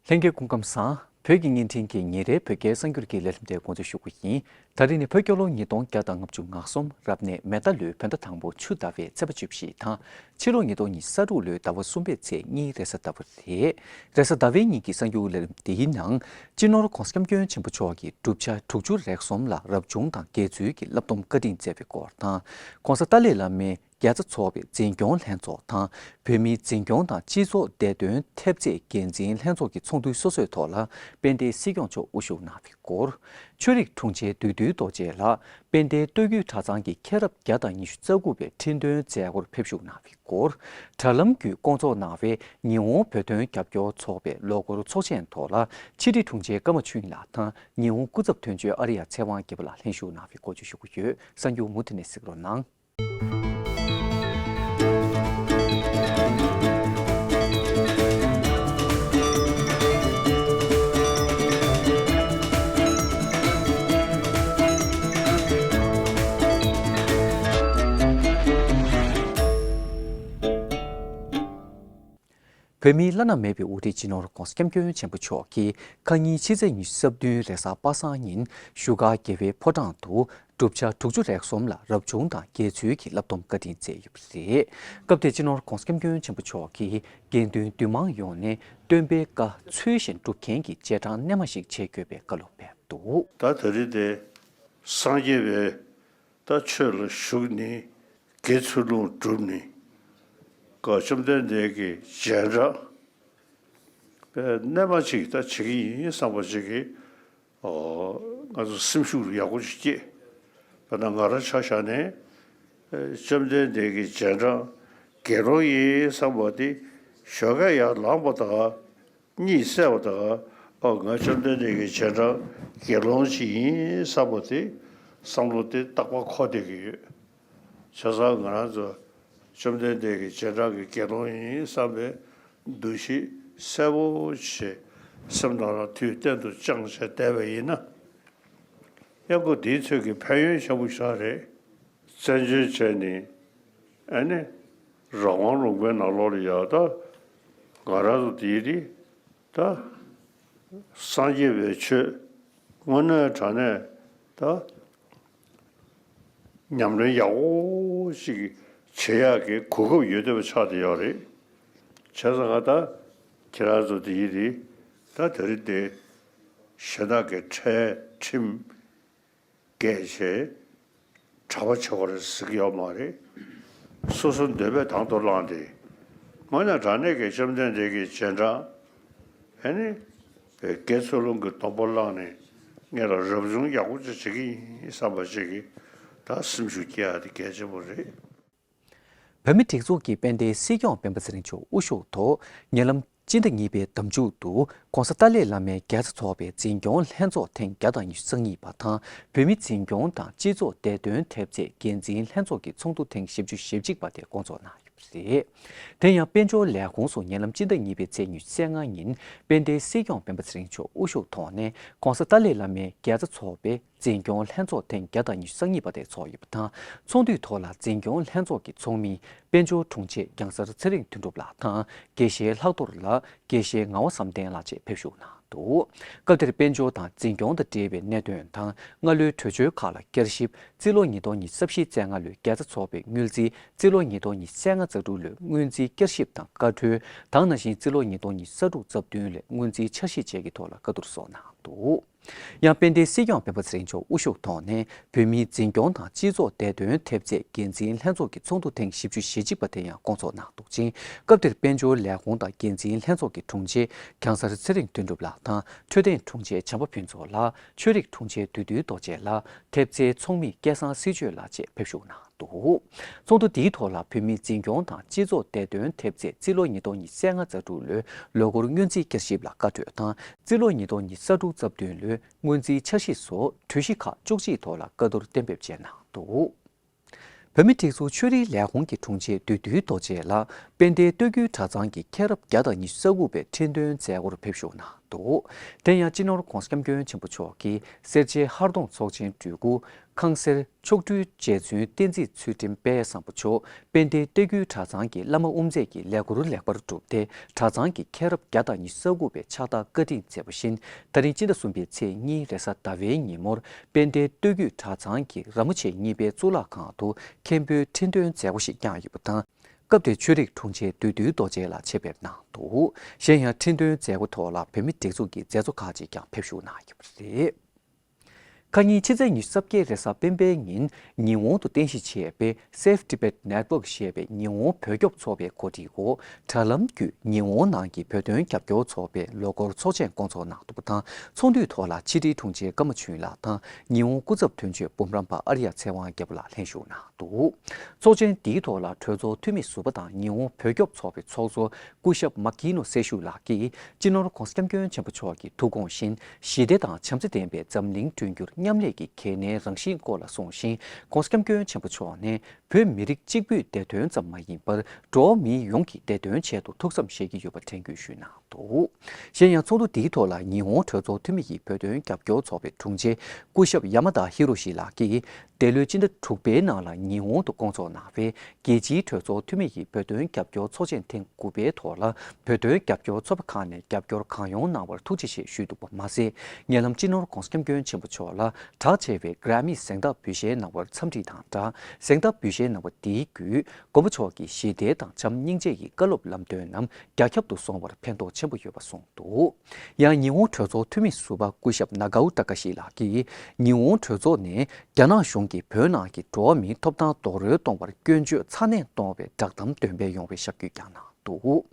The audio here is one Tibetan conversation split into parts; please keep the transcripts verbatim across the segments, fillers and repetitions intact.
ལྷན་རྒྱས་སྐུ་ཁམས་བཟང་། བོད་ཀྱི་བརྙན་འཕྲིན་གྱི་ཉིན་རེའི་བོད་སྐད་གསར་འགྱུར་གྱི་ལས་རིམ་དེ་འགོ་འཛུགས་ཞུ་རྒྱུ་ཡིན། ད་རེས་ནི་བོད་རྒྱལ་ལོ་ཉིས་སྟོང་བརྒྱ་དང་ལྔ་བཅུ་ང་གསུམ་རབ་གནས་མེ་རྟ་ལོའི་བོད་ཟླ་དང་པོ་ཆུ་ཟླ་བའི་ཚེས་པ་བཅུ་བཞི་དང་། ཕྱི་ལོ་ཉིས་སྟོང་ཉི་ཤུ་རྩ་དྲུག་ལོའི་ཟླ་བ་གསུམ་པའི་ཚེས་གཉིས་རེས་གཟའ་ཟླ་བ་རེད། རེས་གཟའ་ཟླ་བའི་ཉིན་གྱི་གསར་འགྱུར་ལས་རིམ་འདིའི་ནང་། སྤྱི་ནོར་༧གོང་ས་༧སྐྱབས་མགོན་ཆེན་པོ་མཆོག་གིས་བསྒྲུབ་བྱ་དྲུག་ཅུ་རེ་གསུམ་ལ་རབ་བྱུང་དང་དགེ་ཚུལ་གྱི་བསླབ་སྡོམ་བཀའ་དྲིན་སྩལ་བའི་སྐོར་དང་། ྋགོང་ས་ཏཱ་ལའི་བླ་མའི་རྒྱལ་ཚབ་ཚོགས་པའི་འཛིན་སྐྱོང་ལྷན་ཚོགས་དང་། བོད་མིའི་འཛིན་སྐྱོང་དང་སྤྱི་ཚོགས་བདེ་དོན་ཐེབས་རྩའི་འགན་འཛིན་ལྷན་ཚོགས་ཀྱི་ཚོགས་འདུའི་སོ་སོའི་ཐོག་ལ་དཔལ་ལྡན་སྲིད་སྐྱོང་མཆོག་དབུ་བཞུགས་གནང་བའི་སྐོར། ཆོས་རིག་དྲུང་ཆེ་བདུད་འདུལ་རྡོ་རྗེ་ལགས་དཔལ་ལྡན་སྟོད་བརྒྱུད་གྲྭ་ཚང་གི་མཁན་རབས་བརྒྱ་དང་ཉི་ཤུ་རྩ་དགུ་པའི་ཁྲི་འདོན་མཛད་སྒོར་ཕེབས་བཞུགས་གནང་བའི་སྐོར། དྲ་ལམ་བརྒྱུད་བསྐོང་ཚོགས་གནང་བའི་ཉི་ཧོང་བོད་དོན་རྒྱབ་སྐྱོར་ཚོགས་པའི་ལོ་འཁོར་ཚོགས་ཆེན་ཐོག་ལ་ཕྱི་དྲིལ་དྲུང་ཆེ་ཀརྨ་ཆོས་དབྱིངས་ལགས་དང་ཉི་ཧོང་སྐུ་ཚབ་དོན་གཅོད་ཨ་རི་ཡ་ཚེ་དབང་རྒྱལ་པོ་ལགས་ལྷན་ཞུགས་གནང་བའི་སྐོར་བརྗོད་ཞུ་གི་ཡོད། གསར་འགྱུར་མུ་མཐུད་ནས་གཟིགས་རོགས་གནང་། བོད་མིའི་བླ་ན་མེད་པའི་དབུ་ཁྲིད་སྤྱི་ནོར་༧གོང་ས་༧སྐྱབས་མགོན་ཆེན་པོ་མཆོག་གིས་ཁ་ཉིན་ཕྱི་ཚེས་ཉི་ཤུ་རྩ་བདུན་རེས་གཟའ་པ་སངས་ཉིན་བཞུགས་སྒར་རྒྱལ་བའི་ཕོ་བྲང་དུ་བསྒྲུབ་བྱ་དྲུག་ཅུ་རེ་གསུམ་ལ་རབ་བྱུང་དང་དགེ་ཚུལ་གྱི་བསླབ་སྡོམ་བཀའ་དྲིན་སྩལ་ཡོད་པ་རེད། སྐབས་དེར་སྤྱི་ནོར་༧གོང་ས་༧སྐྱབས་མགོན་ཆེན་པོ་མཆོག་གིས་དགེ་འདུན་འདུས་མང་ཡོངས་ནས་སྟོན་པའི་བཀའ་ཚུལ་བཞིན་སྒྲུབ་མཁན་གྱི་རྗེས་འབྲང་རྣལ་མ་ཞིག་བྱེད་དགོས་པའི་བཀའ་སློབ་ཕེབས་འདུག། ད་ད་རེས་དེ་སངས་རྒྱས་པའི་ད་ཆོས་ལ་ཞུགས་ནས་དགེ་ཚུལ་སློང་བསྒྲུབས་ནས་ཀ་བཅོམ་ལྡན་འདས་ཀྱི་རྗེས་འབྲང་པའི་རྣལ་མ་ཅིག་ད་བྱེད་ཀྱི་ཡིན་བསམ་པ་ཅིག་གིས་ང་ཚོ་སེམས་ཤུགས་ཡག་པོ་ཅིག་སྐྱེས། དཔེར་ན་ང་རང་ཆ་བཞག་ནས་བཅོམ་ལྡན་འདས་ཀྱི་རྗེས་འབྲང་དགེ་སློང་ཡིན་བསམ་པ་དེ་ཞོགས་ཀས་ཡར་ལངས་པ་དང་། གཉིད་སད་པ་དང་། ཨོ་ང་བཅོམ་ལྡན་འདས་ཀྱི་རྗེས་འབྲང་དགེ་སློང་ཅིག་ཡིན་བསམ་པ་དེ་བསམ་བློ་དེ་རྟག་པར་འཁོར་བསྡད་ཀྱི་ཡོད། བྱས་ཙང་ང་རང་ཚོ་བཅོམ་ལྡན་འདས་ཀྱི་རྗེས་འབྲང་གི་དགེ་སློང་ཡིན་བསམ་པའི་འདུ་ཤེས་གསལ་པོ་ཞིག་སེམས་ནང་ལ་དུས་གཏན་དུ་བཅངས་བྱས་བསྡད་པ་ཡིན་ན། དབྱར་ཁུག་འདིའི་ཚོད་ཀྱི་ཕན་ཡོན་ཆེན་པོ་ཞིག་རེད། བཙན་བྱོལ་བྱས་ནས་ཨ་ནི་རང་དབང་ལུང་པའི་ནང་ལོགས་ལ་ཡ་ད་ང་རང་ཚོ་དེའི་རིགས་ད་སངས་རྒྱས་པའི་ཆོས་དངོས་གནས་དྲང་གནས་ད་ཉམས་ལེན་ཡག་པོ་ཞིག་བྱེད་ཡག་གི་གོ་སྐབས་ཡོད་བསྡད་པ་ཆགས་བསྡད་ཡོད་རེད། བྱས་ཙང་ད་ཁྱེད་རང་ཚོ་དེའི་རིགས་ད་དེ་རིང་དེ་གཞན་དག་གི་ཁྲལ་ཁྲིམས་འགལ་བྱས་གྲྭ་པ་བྱེད་དགོས་རེད་ཟེར་གྱི་ཡོད་མ་རེད། སོ་སོ་འདོད་པས་དང་དུ་བླངས་ཏེ། དངོས་གནས་དྲང་གནས་ཀྱི་བཅོམ་ལྡན་འདས་ཀྱི་རྗེས་འབྲང་། ཨ་ནི། དགེ་ཚུལ་སློང་གི་སྡོམ་པ་བླངས་ནས་ངེད་ལ་རབ་བྱུང་ཡག་པོ་ཅིག་བྱེད་ཀྱི་ཡིན་བསམ་པ་ཅིག་གིས་ད་སེམས་ཤུགས་སྐྱེ་ཡག་དེ་གལ་ཆེན་པོ་རེད། བོད་མིའི་སྒྲིག་འཛུགས་ཀྱི་དཔལ་ལྡན་སྲིད་སྐྱོང་སྤེན་པ་ཚེ་རིང་མཆོག་དབུ་བཞུགས་ཐོག་ཉེ་ལམ་སྤྱི་ཟླ་གཉིས་པའི་ཟླ་མཇུག་ཏུ་༧གོང་ས་ཏཱ་ལའི་བླ་མའི་རྒྱལ་ཚབ་ཚོགས་པའི་འཛིན་སྐྱོང་ལྷན་ཚོགས་ཐེངས་བརྒྱ་དང་ཉི་ཤུ་རྩ་གཉིས་པ་དང་། བོད་མིའི་འཛིན་སྐྱོང་དང་སྤྱི་ཚོགས་བདེ་དོན་ཐེབས་རྩའི་འགན་འཛིན་ལྷན་ཚོགས་ཀྱི་ཚོགས་འདུ་ཐེངས་བཞི་བཅུ་ཞེ་གཅིག་པ་དེ་བསྐོང་ཚོགས་གནང་ཡོད་པ་རེད། དེ་ཡང་དཔལ་འབྱོར་ལས་ཁུངས་སུ་ཉེ་ལམ་སྤྱི་ཟླ་གཉིས་པའི་ཚེས་ཉི་ཤུ་རྩ་ལྔ་ཉིན་དཔལ་ལྡན་སྲིད་སྐྱོང་སྤེན་པ་ཚེ་རིང་མཆོག་དབུ་བཞུགས་ཐོག་ནས་༧གོང་ས་ཏཱ་ལའི་བླ་མའི་རྒྱལ་ཚབ་ཚོགས་པའི་འཛིན་སྐྱོང་ལྷན་ཚོགས་ཐེངས་བརྒྱ་དང་ཉི་ཤུ་རྩ་གཉིས་པ་དེ་ཚོགས་ཡོད་པ་དང་། ཚོགས་འདུའི་ཐོག་ལ་འཛིན་སྐྱོང་ལྷན་ཚོགས་ཀྱི་ཚོགས་མི་དཔལ་འབྱོར་དྲུང་ཆེ་རྒྱང་སར་ཚེ་རིང་དོན་གྲུབ་ལགས་དང་། དགེ་བཤེས་ལྷག་རྡོར་ལགས། དགེ་བཤེས་ངག་དབང་བསམ་གཏན་ལགས་བཅས་ཕེབས་ཞུགས་གནང་འདུག། སྐབས་དེར་དཔལ་འབྱོར་དང་འཛིན་སྐྱོང་དང་འབྲེལ་བའི་གནད་དོན་དང་། སྔ་ལོའི་གྲོས་ཆོད་ཁག་ལ་བསྐྱར་ཞིབ། རྩིས་ལོ་ཉིས་སྟོང་ཉི་ཤུ་རྩ་བཞི་རྩ་ལྔ་ལོའི་རྒྱལ་རྩ་ཚོགས་པའི་དངུལ་རྩིས། རྩིས་ལོ་ཉིས་སྟོང་ཉི་ཤུ་རྩ་ལྔ་རྩ་དྲུག་ལོའི་སྔོན་རྩིས་བསྐྱར་ཞིབ་དང་བཀའ་འཁྲོལ་དང་། ནང་བཞིན་རྩིས་ལོ་ཉིས་སྟོང་ཉི་ཤུ་རྩ་དྲུག་རྩ་བདུན་ལོའི་སྔོན་རྩིས་འཆར་གཞི་བཅས་ཀྱི་ཐོག་ལ་བཀའ་བསྡུར་སོགས་གནང་འདུག། ཡང་དཔལ་ལྡན་སྲིད་སྐྱོང་སྤེན་པ་ཚེ་རིང་མཆོག་དབུ་བཞུགས་ཐོག་ནས་བོད་མིའི་འཛིན་སྐྱོང་དང་སྤྱི་ཚོགས་བདེ་དོན་ཐེབས་རྩའི་འགན་འཛིན་ལྷན་ཚོགས་ཀྱི་ཚོགས་འདུ་ཐེངས་བཞི་བཅུ་ཞེ་གཅིག་པ་དེ་ཡང་བསྐོང་ཚོགས་གནང་འདུག་ཅིང་། སྐབས་དེར་དཔལ་འབྱོར་ལས་ཁུངས་དང་འགན་འཛིན་ལྷན་ཚོགས་ཀྱི་དྲུང་ཆེ་རྒྱང་སར་ཚེ་རིང་དོན་གྲུབ་ལགས་དང་། འཕྲོད་བསྟེན་དྲུང་ཆེ་བྱམས་པ་ཕུན་ཚོགས་ལགས། ཆོས་རིག་དྲུང་ཆེ་བདུད་འདུལ་རྡོ་རྗེ་ལགས། ཐེབས་རྩའི་ཚོགས་མི་སྐལ་བཟང་སྲིད་གཅོད་ལགས་བཅས་ཕེབས་ཞུགས་གནང་འདུག། ཚོགས་འདུ་འདིའི་ཐོག་ལ་བོད་མིའི་འཛིན་སྐྱོང་དང་སྤྱི་ཚོགས་བདེ་དོན་ཐེབས་རྩའི་རྩིས་ལོ་ཉིས་སྟོང་ཉི་ཤུ་རྩ་ལྔ་རྩ་དྲུག་ལོའི་ལོ་འཁོར་སྔོན་རྩིས་བསྐྱར་ཞིབ་ལ་བཀའ་གྲོས་དང་། རྩིས་ལོ་ཉིས་སྟོང་ཉི་ཤུ་རྩ་དྲུག་རྩ་བདུན་ལོའི་སྔོན་རྩིས་འཆར་གཞི་སོགས་གྲོས་གཞི་ཁག་བཅུ་གཅིག་ཐོག་ལ་བཀའ་བསྡུར་གཏན་འབེབས་བཅས་གནང་འདུག། བོད་མིའི་སྒྲིག་འཛུགས་ཆོས་རིག་ལས་ཁུངས་ཀྱི་དྲུང་ཆེ་བདུད་འདུལ་རྡོ་རྗེ་ལགས་དཔལ་ལྡན་སྟོད་བརྒྱུད་གྲྭ་ཚང་གི་མཁན་རབས་བརྒྱ་དང་ཉི་ཤུ་རྩ་དགུ་པའི་ཁྲི་འདོན་མཛད་སྒོར་ཕེབས་ཞུགས་གནང་འདུག། དེ་ཡང་སྤྱི་ནོར་༧གོང་ས་༧སྐྱབས་མགོན་ཆེན་པོ་མཆོག་གིས་སེར་བྱེས་ཧར་གདོང་ཚོགས་ཆེན་སྤྲུལ་སྐུ་ ཁང་གསར་མཆོག་སྤྲུལ་རྗེ་བཙུན་བསྟན་འཛིན་ཚུལ་ཁྲིམས་དཔལ་བཟང་པོ་མཆོག་དཔལ་ལྡན་སྟོད་བརྒྱུད་གྲྭ་ཚང་གི་བླ་མ་དབུ་མཛད་ཀྱི་ལས་འཁུར་ལེགས་པར་བསྒྲུབས་ཏེ། གྲྭ་ཚང་གི་མཁན་རབས་བརྒྱ་དང་ཉི་ཤུ་རྩ་དགུ་པའི་ཕྱག་རྟགས་བཀའ་དྲིན་མཛད་པ་བཞིན། ད་རིང་སྤྱི་ཟླ་གསུམ་པའི་ཚེས་གཉིས་རེས་གཟའ་ཟླ་བའི་ཉིན་མོར་དཔལ་ལྡན་སྟོད་བརྒྱུད་གྲྭ་ཚང་གི་ར་མོ་ཆེ་གཉིས་པའི་གཙུག་ལག་ཁང་དུ་མཁན་པོའི་ཁྲི་འདོན་མཛད་སྒོ་ཞིག་བསྐྱངས་ཡོད་པ་དང་། སྐབས་དེར་ཆོས་རིག་དྲུང་ཆེ་བདུད་འདུལ་རྡོ་རྗེ་ལགས་ཆེད་ཕེབས་གནང་འདུག་གཞན་ཡང་ཁྲི་འདོན་མཛད་སྒོ་ཐོག་ལ་བོད་མི་སྒྲིག་འཛུགས་ཀྱི་མཛད་གཙོ་ཁག་ཅིག་ཀྱང་ཕེབས་ཞུགས་གནང་ཡོད་པ་རེད། ཁ་ཉིན་ཕྱི་ཚེས་ཉི་ཤུ་རྩ་བརྒྱད་རེས་གཟའ་སྤེན་པའི་ཉིན་ཉི་འོང་དུ་རྟེན་གཞི་བྱས་པའི་Save Tibet Network ཞེས་པའི་ཉི་འོང་བོད་སྐྱོབ་ཚོགས་པའི་གོ་སྒྲིག་འོག་དྲ་ལམ་བརྒྱུད་ཉི་འོང་ནང་གི་བོད་དོན་རྒྱབ་སྐྱོར་ཚོགས་པའི་ལོ་འཁོར་ཚོགས་ཆེན་བསྐོང་ཚོགས་གནང་འདུག་པ་དང་། ཚོགས་འདུའི་ཐོག་ལ་ཕྱི་དྲིལ་དྲུང་ཆེ་ཀརྨ་ཆོས་ལགས་དང་ཉི་འོང་སྐུ་ཚབ་དོན་གཅོད་འབུམ་རམས་པ་ཨརྱ་ཚེ་དབང་རྒྱལ་པོ་ལགས་ལྷན་ཞུགས་གནང་འདུག་ཚོགས་ཆེན་འདིའི་ཐོག་ལ་གྲོས་ཚོགས་འཐུས་མི་ཟུར་པ་དང་ཉི་འོང་བོད་སྐྱོབ་ཚོགས་པའི་ཚོགས་གཙོ་སྐུ་ཞབས་མ་ཀི་ནོ་སེ་ཤུ་ལགས་ཀྱིས་སྤྱི་ནོར་༧གོང་ས་༧སྐྱབས་མགོན་ཆེན་པོ་མཆོག་གི་ཐུགས་དགོངས་བཞིན་ཞི་བདེ་དང་བྱམས་བརྩེ་ལྡན་པའི་འཛམ་གླིང་བསྐྲུན་རྒྱུར་མཉམ་ལས་ཀྱི་གལ་གནད་རང་བཞིན་སྐོར་ལ་གསུངས་ཤིང་༧གོང་ས་༧སྐྱབས་མགོན་ཆེན་པོ་མཆོག་ནས་བོད་མི་རིགས་གཅིག་པུའི་བདེ་དོན་ཙམ་མ་ཡིན་པར་འགྲོ་བ་མི་ཡོངས་ཀྱི་བདེ་དོན་ཆེད་དུ་ཐུགས་བསམ་བཞེས་ཀྱི་ཡོད་པ་དྲན་སྐུལ་ཞུས་གནང་འདུག་གཞན་ཡང་ཚོགས་འདུ་འདིའི་ཐོག་ལ་ཉི་འོང་གྲོས་ཚོགས་འཐུས་མི་ཡི་བོད་དོན་རྒྱབ་སྐྱོར་ཚོགས་པའི་དྲུང་ཆེ་སྐུ་ཞབས་ཡ་མ་ད་ཧི་རོ་ཤི་ལགས་ཀྱིས། འདས་ལོའི་སྤྱི་ཟླ་དྲུག་པའི་ནང་ལ་ཉི་འོང་དུ་བསྐོང་ཚོགས་གནང་བའི་རྒྱལ་སྤྱིའི་གྲོས་ཚོགས་འཐུས་མི་ཡི་བོད་དོན་རྒྱབ་སྐྱོར་ཚོགས་ཆེན་ཐེངས་དགུ་པའི་ཐོག་ལ་བོད་དོན་རྒྱབ་སྐྱོར་ཚོགས་པ་ཁག་ནས་རྒྱབ་སྐྱོར་གང་ཡོང་གནང་བར་ཐུགས་རྗེ་ཆེ་ཞུས་འདུག་པ་མ་ཟད། ཉེ་ལམ་སྤྱི་ནོར་༧གོང་ས་༧སྐྱབས་མགོན་ཆེན་པོ་མཆོག་ལ་གྲགས་ཆེ་བའི་གྷ་ར་མི་གཟེངས་རྟགས་འབུལ་བཞེས་གནང་བར་འཚམས་འདྲི་དང་སྦྲགས། གཟེངས་རྟགས་འབུལ་བཞེས་གནང་བ་འདིའི་བརྒྱུད་མགོན་པོ་མཆོག་གི་ཞི་བདེ་དང་བྱམས་སྙིང་རྗེ་ཡི་བཀའ་སློབ་ལམ་སྟོན་རྣམས་རྒྱ་ཁྱབ་ཏུ་སོང་བར་ཕན་ཐོགས་ཆེན་པོ་ཡོད་པ་གསུངས་འདུག་ཡང་ཉི་འོང་གྲོས་ཚོགས་འཐུས་མི་ཟུར་པ་སྐུ་ཞབས་ན་གའོ་ཏ་ཀ་ཤི་ལགས་ཀྱིས། ཉི་འོང་གྲོས་ཚོགས་ནས་རྒྱ་ནག་གཞུང་གིས་བོད་ནང་གི་འགྲོ་བ་མིའི་ཐོབ་ཐང་རྡོག་རོལ་གཏོང་བར་སྐྱོན་བརྗོད་ཚ་ནན་གཏོང་བའི་བསྒྲགས་གཏམ་འདོན་སྤེལ་ཡོང་བའི་ཤར་བསྐྱོད་ཀྱང་གནང་འདུག་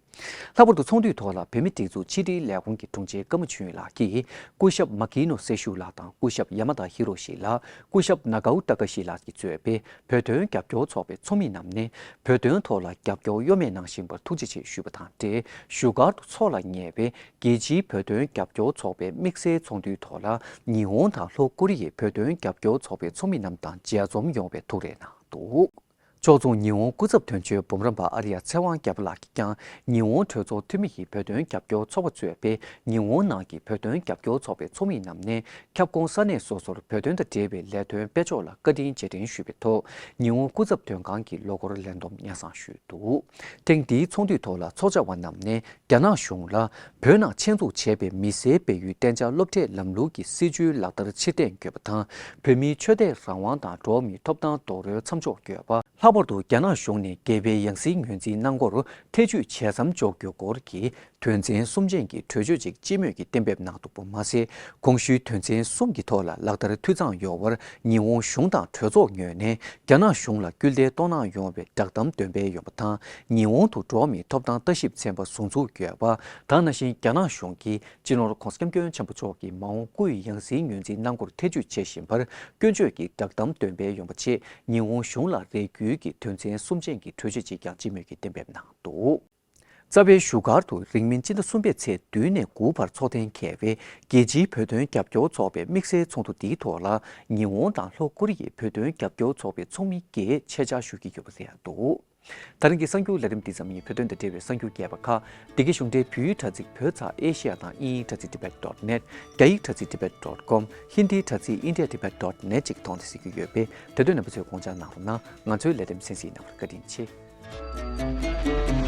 ལྷག་པར་དུ་ཚོགས་འདུའི་ཐོག་ལ་བོད་མིའི་སྒྲིག་འཛུགས་ཕྱི་དྲིལ་ལས་ཁུངས་ཀྱི་དྲུང་ཆེ་ཀརྨ་ཆོས་ལགས་ཀྱིས། སྐུ་ཞབས་མ་ཀི་ནོ་སེ་ཤུ་ལགས་དང་སྐུ་ཞབས་ཡ་མ་ད་ཧི་རོ་ཤི་ལགས། སྐུ་ཞབས་ན་གའོ་ཏ་ཀ་ཤི་ལགས་ཀྱིས་གཙོས་པའི་བོད་དོན་རྒྱབ་སྐྱོར་ཚོགས་པའི་ཚོགས་མི་རྣམས་ནས་བོད་དོན་ཐོག་ལ་རྒྱབ་སྐྱོར་གཡོ་མེད་གནང་བཞིན་པར་ཐུགས་རྗེ་ཆེ་ཞུས་པ་དང་འབྲེལ། བཞུགས་སྒར་དུ་འཚོགས་ལ་ཉེ་བའི་རྒྱལ་སྤྱིའི་བོད་དོན་རྒྱབ་སྐྱོར་ཚོགས་པའི་དམིགས་བསལ་ཚོགས་འདུའི་ཐོག་ལ་ཉི་འོང་དང་ལྷོ་ཀོ་རི་ཡའི་བོད་དོན་རྒྱབ་སྐྱོར་ཚོགས་པའི་ཚོགས་མི་རྣམས་དང་མཇལ་འཛོམས་ཡོང་བའི་ཐུགས་རེ་གནང་འདུག་ཕྱོགས་མཚུངས་ཉི་འོང་སྐུ་ཚབ་དོན་གཅོད་འབུམ་རམས་པ་ཨརྱ་ཚེ་དབང་རྒྱལ་པོ་ལགས་ཀྱིས་ཀྱང་ཉི་འོང་གྲོས་ཚོགས་འཐུས་མི་ཡི་བོད་དོན་རྒྱབ་སྐྱོར་ཚོགས་པ་གཙོས་པའི་ཉི་འོང་ནང་གི་བོད་དོན་རྒྱབ་སྐྱོར་ཚོགས་པའི་ཚོགས་མི་རྣམས་ནས་ཁྱབ་ཁོངས་ས་གནས་སོ་སོར་བོད་དོན་དང་འབྲེལ་བའི་ལས་དོན་སྤེལ་ཕྱོགས་ལ་བཀའ་དྲིན་རྗེས་དྲན་ཞུས་པའི་ཐོག་ཉི་འོང་སྐུ་ཚབ་དོན་ཁང་གི་ལོ་འཁོར་ལས་བསྡོམས་སྙན་སེང་ཞུས་འདུག་ཐེངས་འདིའི་ཚོགས་འདུའི་ཐོག་ལ་ཚོགས་བཅར་བ་རྣམས་ནས་རྒྱ་ནག་གཞུང་ལ་བོད་ནང་ཆེད་འཛུགས་བྱས་པའི་མི་སེར་སྤེལ་ཡུལ་གཏན་འཇགས་སློབ་གྲྭའི་ལམ་ལུགས་ཀྱི་སྲིད་བྱུས་ལག་བསྟར་ཕྱིར་འཐེན་དགོས་པ་དང་། བོད་མིའི་ཆོས་དད་རང་དབང་དང་འགྲོ་བ་མིའི་ཐོབ་ཐང་རྡོག་རོལ་མཚམས་འཇོག་དགོས་པ། ལྷག་པར་དུ་རྒྱ་ནག་གཞུང་ནས་རྒྱལ་བའི་ཡང་སྲིད་ངོས་འཛིན་གནང་སྐོར་ཐེ་ཇུས་བྱས་མཚམས་འཇོག་རྒྱུ་སྐོར་གྱི་དོན་ཚན་གསུམ་ཅན་གྱི་གྲོས་ཆོད་ཅིག་སྤྱི་མོས་ཀྱིས་གཏན་འབེབས་གནང་འདུག་པ་མ་ཟད། གོང་ཞུས་དོན་ཚན་གསུམ་གྱི་ཐོག་ལ་ལག་བསྟར་འཐུས་ཚང་ཡོང་བར་ཉི་འོང་གཞུང་དང་གྲོས་ཚོགས་ངོས་ནས་རྒྱ་ནག་གཞུང་ལ་སྐུལ་འདེད་གཏོང་གནང་ཡོང་བའི་བསྒྲགས་གཏམ་འདོན་སྤེལ་ཡོང་བ་དང་། ཉི་འོང་དུ་འགྲོ་བ་མིའི་ཐོབ་ཐང་ལྟ་ཞིབ་ཚན་པ་ཟུར་འཛུགས་དགོས་པ། ད་ག་ནང་བཞིན་རྒྱ་ནག་གཞུང་གིས་སྤྱི་ནོར་༧གོང་ས་༧སྐྱབས་མགོན་ཆེན་པོ་མཆོག་གི་མ་འོངས་སྐུའི་ཡང་སྲིད་ངོས་འཛིན་གནང་སྐོར་ཐེ་ཇུས་བྱེད་བཞིན་པར་སྐྱོན་བརྗོད་ཀྱི་བསྒྲགས་གཏམ་འདོན་སྤེལ་ཡོང་བ་ཆེད་ཉི་འོང་གཞུང་ལ་རེ་སྐུལ་གྱི་དོན་ཚན་གསུམ་ཅན་གྱི་གྲོས་ཆོད་ཅིག་ཀྱང་སྤྱི་མོས་ཀྱིས་གཏན་འབེབས་གནང་འདུག་རྩ་བའི་བཞུགས་སྒར་དུ་རིང་མིན་སྤྱི་ཟླ་གསུམ་པའི་ཚེས་བདུན་ནས་དགུ་བར་འཚོགས་གཏན་འཁེལ་བའི་རྒྱལ་སྤྱིའི་བོད་དོན་རྒྱབ་སྐྱོར་ཚོགས་པའི་དམིགས་བསལ་ཚོགས་འདུ་འདིའི་ཐོག་ལ་ཉི་འོང་དང་ལྷོ་ཀོ་རི་ཡའི་བོད་དོན་རྒྱབ་སྐྱོར་ཚོགས་པའི་ཚོགས་མི་བརྒྱད་ཆེད་བཅར་ཞུ་གི་ཡོད་པ་རེད་འདུག་ད་རིང་གི་གསར་འགྱུར་ལས་རིམ་འདི་ཙམ་ཡིན། བོད་དོན་དང་འབྲེལ་བའི་གསར་འགྱུར་རྒྱས་པ་ཁག་འདི་གའི་གཞུང་འབྲེལ་བོད་ཡིག་དྲ་ཚིགས་བོད་ཚགས་ཨེ་ཤེ་ཡ་དང་དབྱིན་ཡིག་དྲ་ཚིགས་tibet dot net། རྒྱ་ཡིག་དྲ་ཚིགས་tibet dot com། ཧིན་དིའི་དྲ་ཚིགས་india tibet dot net་ཅིག་མཐོང་དང་གཟིགས་ཀྱི་ཡོད་པས། དེ་དོན་རྣམ་པ་ཚོས་དགོངས་འཇགས་གནང་རོགས་གནང་། ང་ཚོའི་ལས་རིམ་གསན་གཟིགས་གནང་བར་བཀའ་དྲིན་ཆེ།